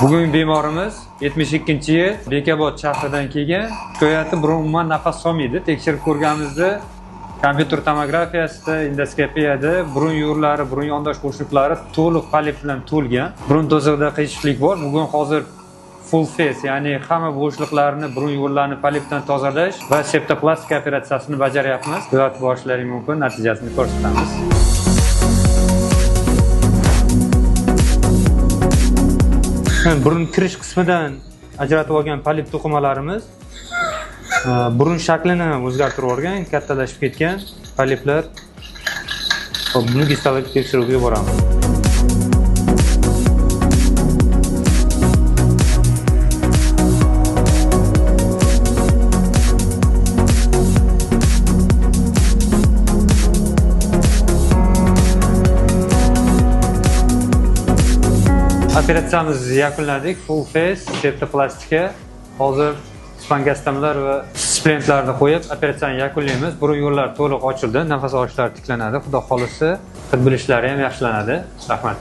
Bugun bemorimiz 72-yil Bekobod shahridan kelgan. Shikoyati burun umuman nafas solmaydi. Tekshirib ko'rganimizda kompyuter tomografiyasida, endoskopiyada burun yo'llari, burun yondosh bo'shliqlari to'liq polip bilan to'lgan. Burun to'sig'ida qiyshiqlik bor. Bugun hozir full face, ya'ni hamma bo'shliqlarni, burun yo'llarini polipdan tozalash va septoplastika operatsiyasini bajaryapmiz. Kuzatib borishlaring mumkin, natijasini ko'rsatamiz. Burun kirish qismidan ajratib olgan polip to'qimalarimiz burun shaklini ham o'zgartirib yuborgan, kattalashib ketgan poliplar. Hop, buni gistologik tekshiruvga yuboramiz. Operatsiyamizni yakunladik. Full face septoplastika. Hozir spangastamlar va splentlarni qo'yib operatsiyani yakunlaymiz. Burun yo'llari to'liq ochildi, nafas olishlari tiklanadi. Xudo xolisi, hid bilishlari ham yaxshilanadi. Rahmat.